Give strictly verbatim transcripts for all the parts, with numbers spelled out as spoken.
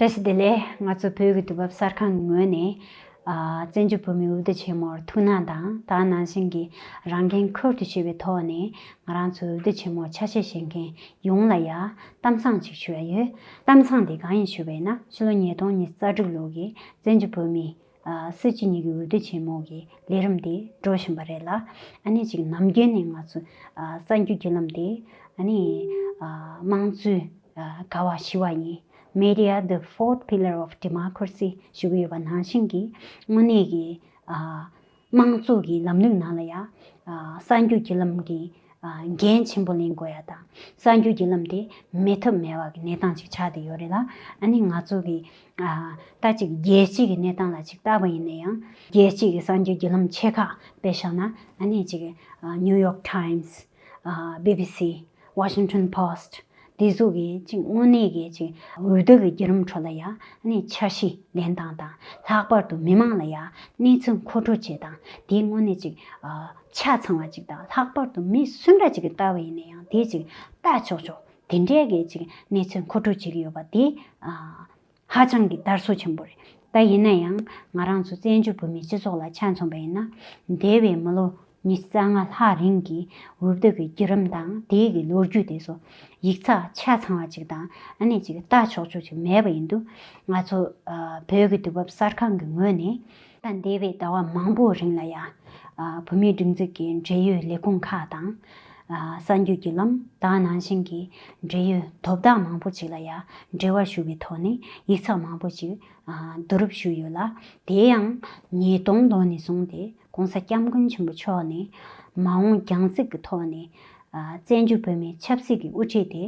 བཀྲ་ཤིས་བདེ་ལེགས། ང་ཚོ་བོད་ཀྱི་དུས་བབ་གསར་ཁང་གི་ངོས་ནས། ཨ། བཙན་བྱོལ་བོད་མིའི་འོས་བསྡུ་ཆེན་མོར་ཐུགས་སྣང་དང་། ད་ག་ནང་བཞིན་གྱི་རང་འགན་ཁུར་དུ་བཞེས་པའི་ཐོག་ནས། ང་རང་ཚོའི་འོས་བསྡུ་ཆེན་མོར་ཆ་ཤས་བཞེས་མཁན་ཡོངས་ལ་ཡ་གཏམ་བཟང་ཅིག་ཞུ་ཡ་ཡོད། གཏམ་བཟང་དེ་གང་ཡིན་ཞུས་པ་ཡིན་ན། ཕྱི་ལོ་ཉིས་སྟོང་ཉི་ཤུ་རྩ་དྲུག་ལོ་གི་བཙན་བྱོལ་བོད་མིའི། ཨ། སྲིད་སྤྱི་གཉིས་ཀྱི་འོས་བསྡུ་ཆེན་མོ་གི་ལས་རིམ་དེ་འགྲོ་བཞིན་པ་རེད་ལ། ཨ་ནི་ཅིག་ནམ་རྒྱུན་ནས་ང་ཚོ། ཨ། གསར་འགྱུར་བརྒྱུད་ལམ་དེ། ཨ་ནི། ཨ། དམངས་གཙོའི། ཨ། ཀ་བ་བཞི་པ་ཡིན། Media, the fourth pillar of democracy ཞུ་གི་ཡོད་པ་ནང་བཞིན་གྱི་དངོས་གནས་ཀྱི། ཨ། དམངས་གཙོ་གི་ལམ་ལུགས་ནང་ལ་ཡ། ཨ། གསར་འགྱུར་བརྒྱུད་ལམ་གྱི། ཨ། འགན་ཆེན་པོ་ལེན་དགོས་ཡ་དང་། གསར་འགྱུར་བརྒྱུད་ལམ་དེ་མེད་ཐབས་མེད་པ་གི་གནས་སྟངས་ཅིག་ཆགས་བསྡད་ཡོད་རེད་ལ། ཨ་ནི་ང་ཚོ་གི། ཨ། ད་ཅིག་རྒྱལ་སྤྱི་གི་གནས་སྟངས་ལ་ཅིག་བལྟས་པ་ཡིན་ན་ཡང་། རྒྱལ་སྤྱི་གི་གསར་འགྱུར་བརྒྱུད་ལམ་ཆེ་ཁག་དཔེ་བཞག་ན། ཨ་ནི་ཅིག་ཨ། New York Times། ཨ། B B C། Washington Post། དེ་ཚོ་གི་ཅིག་དངོས་གནས་ཀྱི་ཅིག་འོས་བསྡུ་གི་བརྒྱུད་རིམ་ཁྲོད་ལ་ཡ། ཨ་ནི་འཆར་གཞི་ལེན་སྟངས་དང་། ལྷག་པར་དུ་མི་མང་ལ་ཡ་གནས་ཚུལ་མཁོ་སྤྲོད་བྱེད་སྟངས་དེ་དངོས་གནས་ཅིག་ཨ། ཆ་ཚང་བ་ཅིག་དང་། ལྷག་པར་དུ་མི་སུ་འདྲ་ཅིག་གིས་བལྟས་པ་ཡིན་ན་ཡང་དེ་ཅིག་ལྟ་ཆོག་ཆོག་དེ་འདྲའི་གི་ཅིག་གནས་ཚུལ་མཁོ་སྤྲོད་བྱེད་ཀྱི་ཡོད་པ་དེ། ཨ། ཧ་ཅང་གི་དར་སོ་ཆེན་པོ་རེད། ད་ཡིན་ན་ཡང་ང་རང་ཚོ་བཙན་བྱོལ་བོད་མིའི་སྤྱི་ཚོགས་ལ་ཆ་མཚོན་པ་ཡིན་ན། འདས་པའི་མི་ལོ་ཉི་ཤུ་རྩ་ལྔ་ལྷག་རིང་གི་འོས་བསྡུ་གི་བརྒྱུད་རིམ་དང་། དེའི་གི་ལོ་རྒྱུས་དེ་ཚོ་ཡིག་ཚགས་ཆ་ཚང་བ་ཅིག་དང་། ཨ་ནི་ཅིག་ལྟ་ཆོག་ཆོག་ཅིག་མེད་པ་ཡིན་དུས། ང་ཚོ། ཨ། བོད་ཀྱི་དུས་བབ་གསར་ཁང་གི་ངོས་ནས། ད་འདས་པའི་ཟླ་བ་མང་པོའི་རིང་ལ་ཡ། ཨ། བོད་མིའི་སྒྲིག་འཛུགས་ཀྱི་འབྲེལ་ཡོད་ལས་ཁུངས་ཁག་དང་། ཨ། གསར་འགྱུར་བརྒྱུད་ལམ། ད་ག་ནང་བཞིན་གྱི་འབྲེལ་ཡོད་དོ་བདག་མང་པོ་ཅིག་ལ་ཡ་འབྲེལ་བ་ཞུ་བའི་ཐོག་ནས་ཡིག་ཚགས་མང་པོ་ཅིག་ཨ། བསྡུ་རུབ་ཞུས་ཡོད་ལ། དེ་ཡང་ཉིས་སྟོང་ལོ་ནས་བཟུང་སྟེ་༸གོང་ས་༸སྐྱབས་མགོན་ཆེན་པོ་མཆོག་ནས་མ་འོངས་རྒྱང་སྲིང་གི་ཐོག་ནས། ཨ། བཙན་བྱོལ་བོད་མིའི་ཆབ་སྲིད་ཀྱི་དབུ་ཁྲིད་དེ་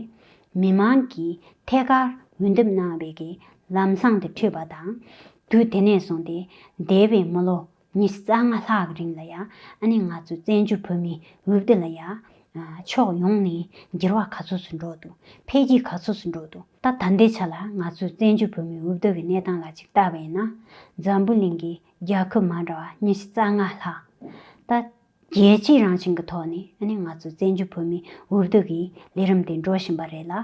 མི་མང་གིས་ཐད་ཀར་འོས་འདེམས་གནང་བའི་གི་ལམ་བཟང་དུ་འཁྲིད་པ་དང་། དུས་དེ་ནས་བཟུང་སྟེ་འདས་པའི་མི་ལོ་ཉི་ཤུ་རྩ་ལྔ་ལྷག་གི་རིང་ལ་ཡ། ཨ་ནི་ང་ཚོ་བཙན་བྱོལ་བོད་མིའི་འོས་བསྡུ་ལ་ཡ། ཨ། ཕྱོགས་ཡོངས་ནས་འགྱུར་བ་ག་ཚོད་ཙམ་འགྲོ་འདུག་འཕེལ་རྒྱས་ག་ཚོད་ཙམ་འགྲོ་འདུག་ད་ད་ལྟའི་ཆ་ལ་ང་ཚོའི་བཙན་བྱོལ་བོད་མིའི་འོས་བསྡུ་གི་གནས་སྟངས་ལ་ཅིག་བལྟས་པ་ཡིན་ན། འཛམ་བུ་གླིང་གི་རྒྱལ་ཁབ་མ་འདྲ་བ་ཉི་ཤུ་རྩ་ལྔ་ལྷག་ད་རྒྱལ་སྤྱིའི་རང་བཞིན་གྱི་ཐོག་ནས། ཨ་ནི་ང་ཚོ་བཙན་བྱོལ་བོད་མིའི་འོས་བསྡུ་གི་ལས་རིམ་དེ་འགྲོ་བཞིན་པ་རེད་ལ།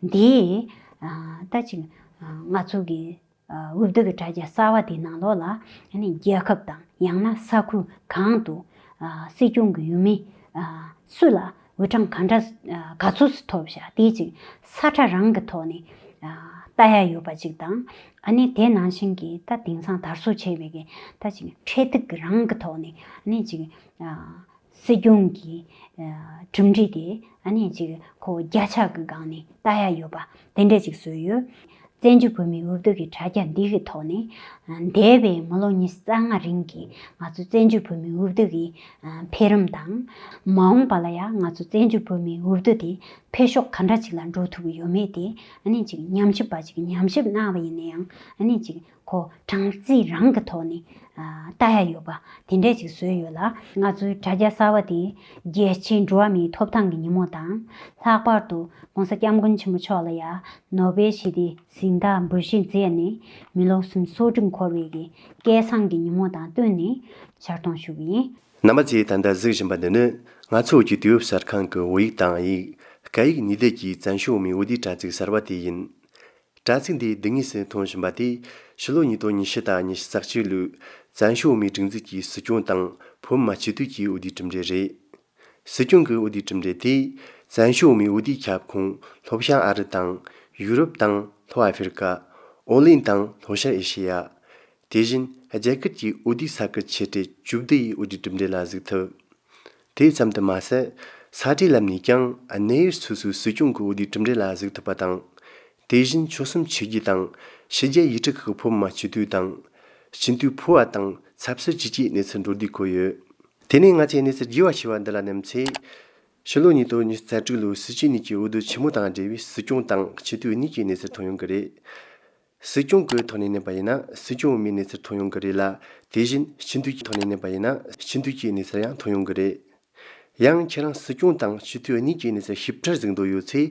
འདི། ཨ། ད་ཅིག་ཨ། ང་ཚོ་གི། ཨ། འོས་བསྡུ་གི་དྲ་རྒྱ་གསར་པ་དེའི་ནང་ལོགས་ལ། ཨ་ནི་རྒྱལ་ཁབ་དང་ཡང་ན་ས་ཁུལ་གང་དུ། ཨ། སྲིད་སྐྱོང་གི་འོས་མི། ཨ། སུ་ལ་འོས་གྲངས་ག་འདྲ། ཨ། ག་ཚོད་ཙམ་ཐོབ་བཞག་དེ་ཅིག་ས་ཁྲ་རང་གི་ཐོག་ནས། ཨ། ལྟ་ཡ་ཡོད་པ་ཅིག་དང་། ཨ་ནི་དེ་ནང་བཞིན་གྱི་ད་དེང་སང་དར་སོ་ཆེ་བའི་གི་ད་ཅིག་འཕྲེད་ཐིག་གི་རང་གི་ཐོག་ནས། ཨ་ནི་ཅིག་ཨ། སྲིད་སྐྱོང་གི། ཨ། གྲུབ་འབྲས་དེ། ཨ་ནི་ཅིག་ཁོ་བརྒྱ་ཆ་གི་སྒང་ནས་ལྟ་ཡ་ཡོད་པ་དེ་འདྲ་ཅིག་བཟོས་ཡོད། བཙན་བྱོལ་བོད་མིའི་འོས་བསྡུ་གི་དྲ་རྒྱ་འདི་གི་ཐོག་ནས། ཨ། འདས་པའི་མི་ལོ་ཉི་ཤུ་རྩ་ལྔ་རིང་གི་ང་ཚོ་བཙན་བྱོལ་བོད་མིའི་འོས་བསྡུ་གི། ཨ། འཕེལ་རིམ་དང་། མ་འོངས་པ་ལ་ཡང་ང་ཚོ་བཙན་བྱོལ་བོད་མིའི་འོས་བསྡུ་དེ་འཕེལ་ཕྱོགས་ག་འདྲ་ཅིག་ལ་འགྲོ་ཐུབ་ཀྱི་ཡོད་མེད་དེ། ཨ་ནི་ཅིག་ཉམས་ཞིབ་པ་ཅིག་ཉམས་ཞིབ་གནང་བ་ཡིན་ན་ཡང་། ཨ་ནི་ཅིག་ཁོ་གྲངས་རྩིས་རང་གི་ཐོག་ནས། ཨ། ལྟ་ཡ་ཡོད་པ་དེ་འདྲས་ཅིག་བཟོས་ཡོད་ལ། ང་ཚོའི་དྲ་རྒྱ་གསར་པ་དེ་རྒྱལ་སྤྱིའི་འགྲོ་བ་མིའི་ཐོབ་ཐང་གི་ཉིན་མོ་དང་། ལྷག་པར་དུ་༸གོང་ས་༸སྐྱབས་མགོན་ཆེན་པོ་མཆོག་ལ་ཡ་ནོ་བེལ་ཞི་བདེའི་གཟེངས་རྟགས་འབུལ་བཞེས་མཛད་ནས་མི་ལོ་སུམ་ཅུ་སོ་དྲུག་འཁོར་བའི་གི་སྐལ་བཟང་གི་ཉིན་མོ་དང་བསྟུན་ནས་ཆེར་གཏོང་ཞུ་གི་ཡིན། རྣམ་པ་ཚོས་ད་ལྟ་གཟིགས་བཞིན་པ་འདི་ནི་ང་ཚོ་བོད་ཀྱི་དུས་བབ་གསར་ཁང་གི་བོད་ཡིག་དང་དབྱིན་ཡིག་སྐད་ཡིག་གཉིས་སྡེབ་ཀྱི་བཙན་བྱོལ་བོད་མིའི་འོས་བསྡུའི་དྲ་ཚིགས་གསར་པ་དེ་ཡིན། དྲ་ཚིགས་འདིའི་སྡུག་ངོས་སུ་མཐོང་བཞིན་པ་དེ། ཕྱི་ལོ་ཉིས་སྟོང་ཉི་ཤུ་དང་ཉི་ཤུ་རྩ་གཅིག་ལོའི་བཙན་བྱོལ་བོད་མིའི་སྒྲིག་འཛུགས་ཀྱི་སྲིད་སྐྱོང་དང་བོད་མི་མང་སྤྱི་འཐུས་ཀྱི་འོས་བསྡུའི་གྲུབ་འབྲས་རེད། སྲིད་སྐྱོང་གི་འོས་བསྡུའི་གྲུབ་འབྲས་དེས་བཙན་བྱོལ་བོད་མིའི་འོས་བསྡུའི་ཁྱབ་ཁོངས་ལྷོ་བྱང་ཨ་རི་དང་ཡུ་རོབ་དང་ལྷོ་ཨ་ཧྥེ་རི་ཀ། ཨོ་གླིང་དང་ལྷོ་ཤར་ཨེ་ཤེ་ཡ། དེ་བཞིན་རྒྱ་གར་གྱི་འོས་བསྡུའི་ས་ཁུལ་ཆེ་གྲས་བཅུ་བདུན་ཡི་འོས་བསྡུའི་གྲུབ་འབྲས་ལ་གཟིགས་ཐུབ། དེ་ཙམ་དུ་མ་ཟད། ས་བཀྲའི་ལམ་ནས་ཀྱང་གནས་ཡུལ་སོ་སོའི་སྲིད་སྐྱོང་གི་འོས་བསྡུའི་གྲུབ་འབྲས་ལ་གཟིགས་ཐུབ་པ་དང་། དེ་བཞིན་ཆོལ་གསུམ་ཆོས་བརྒྱུད་དང་ཕྱི་རྒྱལ་ཡུལ་གྲུ་ཁག་གི་བོད་མི་མང་སྤྱི་འཐུས་དང་། སྤྱི་འཐུས་ཕོ་བ་དང་ཚབ་སྲིད་བཅས་ཀྱི་གནས་ཚུལ་མདོར་བསྡུས་བཀོད་ཡོད། དེ་ནས་ང་ཚོས་གནས་ཚུལ་རྒྱས་པ་ཞུས་པ་འདི་ལ་མཉམ་ཚེ། ཕྱི་ལོ་ཉིས་སྟོང་ཉི་ཤུ་རྩ་དྲུག་ལོའི་སྲིད་སྤྱི་གཉིས་ཀྱི་འོས་བསྡུ་ཆེན་མོ་དང་འབྲེལ་བའི་སྲིད་སྐྱོང་དང་སྤྱི་འཐུས་གཉིས་ཀྱི་གནས་ཚུལ་ཐོན་ཡོང་གི་རེད། སྲིད་སྐྱོང་གི་ཐོག་ནས་བསྣན་པ་ཡིན་ན་སྲིད་སྐྱོང་འོས་མིའི་གནས་ཚུལ་ཐོན་ཡོང་གི་རེད་ལ། དེ་བཞིན་སྤྱི་འཐུས་ཀྱི་ཐོག་ནས་བསྣན་པ་ཡིན་ན་སྤྱི་འཐུས་ཀྱི་གནས་ཚུལ་ཡང་ཐོན་ཡོང་གི་རེད། ཡང་ཁྱེད་རང་སྲིད་སྐྱོང་དང་སྤྱི་འཐུས་གཉིས་ཀྱི་གནས་ཚུལ་ཞིབ་ཕྲར་གཟིགས་འདོད་ཡོད་ཚེ།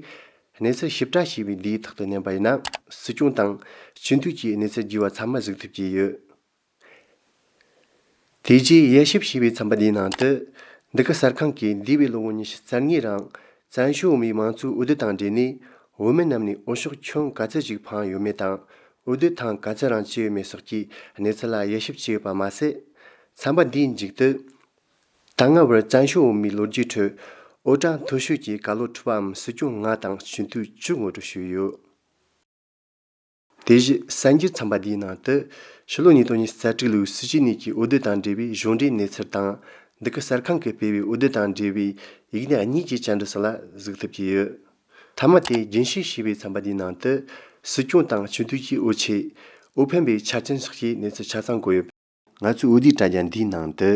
གནས་ཚུལ་ཞིབ་ཕྲ་ཞེས་པའི་འདིའི་ཐོག་ཏུ་བསྣན་པ་ཡིན་ན་སྲིད་སྐྱོང་དང་སྤྱི་འཐུས་ཀྱི་གནས་ཚུལ་རྒྱས་པ་ཚང་མ་གཟིགས་ཐུབ་ཀྱི་ཡོད། དེ་རྗེས་དབྱེ་ཞིབ་ཞེས་པའི་ཚན་པ་འདིའི་ནང་དུ། འདི་ག་གསར་ཁང་གིས་འདས་པའི་ལོ་ངོ་ཉི་ཤུ་རྩ་གཉིས་རིང་བཙན་བྱོལ་བོད་མིའི་མང་གཙོའི་འོས་བསྡུ་དང་འབྲེལ་ནས་བོད་མི་རྣམས་ནས་འོས་ཤོག་ཁྱོན་ག་ཚོད་ཅིག་འཕངས་ཡོད་མེད་དང་། འོས་བསྡུ་ཐེངས་ག་ཚོད་རིང་བྱས་ཡོད་མེད་སོགས་ཀྱི་གནས་ཚུལ་ལ་དབྱེ་ཞིབ་བྱས་ཡོད་པ་མ་ཟད། ཚན་པ་འདིའི་མཇུག་ཏུ། ད་སྔ་བར་བཙན་བྱོལ་བོད་མིའི་ལོ་རྒྱུས་ཁྲོད་འོས་གྲངས་མཐོ་ཤོས་ཀྱི་ཀ་ལོ་དྲུག་པའམ་སྲིད་སྐྱོང་ལྔ་དང་སྤྱི་འཐུས་བཅུ་ངོ་སྤྲོད་ཞུས་ཡོད། དེ་བཞིན་གསར་འགྱུར་ཚན་པ་འདིའི་ནང་དུ། ཕྱི་ལོ་ཉིས་སྟོང་ཉི་ཤུ་རྩ་དྲུག་ལོའི་སྲིད་སྤྱི་གཉིས་ཀྱི་འོས་བསྡུ་དང་འབྲེལ་བའི་གཞུང་འབྲེལ་གནས་ཚུལ་དང་། འདི་ག་གསར་ཁང་གིས་སྤེལ་བའི་འོས་བསྡུ་དང་འབྲེལ་བའི་ཡིག་སྣ་གཉིས་ཀྱི་བཅར་འདྲི་སོགས་ལ་གཟིགས་ཐུབ་ཀྱི་ཡོད། མཐའ་མ་དེ་རྒྱུན་ཞུགས་ཞེས་པའི་ཚན་པ་འདིའི་ནང་དུ། སྲིད་སྐྱོང་དང་སྤྱི་འཐུས་ཀྱི་འོས་ཆོས། འོས་འཕེན་པའི་ཆ་རྐྱེན་སོགས་ཀྱི་གནས་ཚུལ་ཆ་ཚང་བཀོད་ཡོད། ང་ཚོའི་འོས་བསྡུའི་དྲ་རྒྱ་འདིའི་ནང་དུ།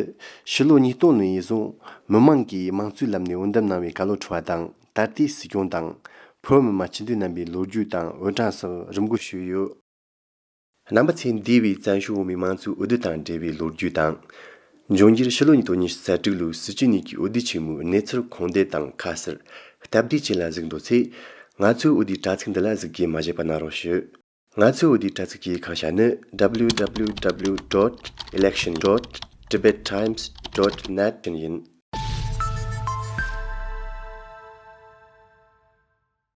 ཕྱི་ལོ་ཉིས་སྟོང་ནས་བཟུང་མི་མང་གིས་དམངས་གཙོའི་ལམ་ནས་འོས་འདེམས་གནང་བའི་ཀ་ལོ་དྲུག་པ་དང་། ད་ལྟའི་སྲིད་སྐྱོང་དང་། བོད་མི་མང་སྤྱི་འཐུས་རྣམ་པའི་ལོ་རྒྱུས་དང་འོས་གྲངས་སོགས་རིམ་བགོ་ཞུས་ཡོད། རྣམ་པ་ཚོས་འདས་པའི་བཙན་བྱོལ་བོད་མིའི་དམངས་གཙོའི་འོས་བསྡུ་དང་འབྲེལ་བའི་ལོ་རྒྱུས་དང་། འབྱུང་འགྱུར་ཕྱི་ལོ་ཉིས་སྟོང་ཉི་ཤུ་རྩ་དྲུག་ལོའི་སྲིད་སྤྱི་གཉིས་ཀྱི་འོས་བསྡུ་ཆེན་མོའི་གནས་ཚུལ་ཁུངས་འདེད་དང་ཁ་གསལ་སྟབས་བདེ་བཅས་ལ་གཟིགས་འདོད་ཚེ། ང་ཚོའི་འོས་བསྡུའི་དྲ་ཚིགས་འདི་ལ་གཟིགས་རྒྱུ་མ་བརྗེད་པ་གནང་རོགས་ཞུ། ང་ཚོའི་འོས་བསྡུའི་དྲ་ཚིགས་ཀྱི་ཁ་བྱང་ནི་W W W dot election dot tibet times dot net ཡིན།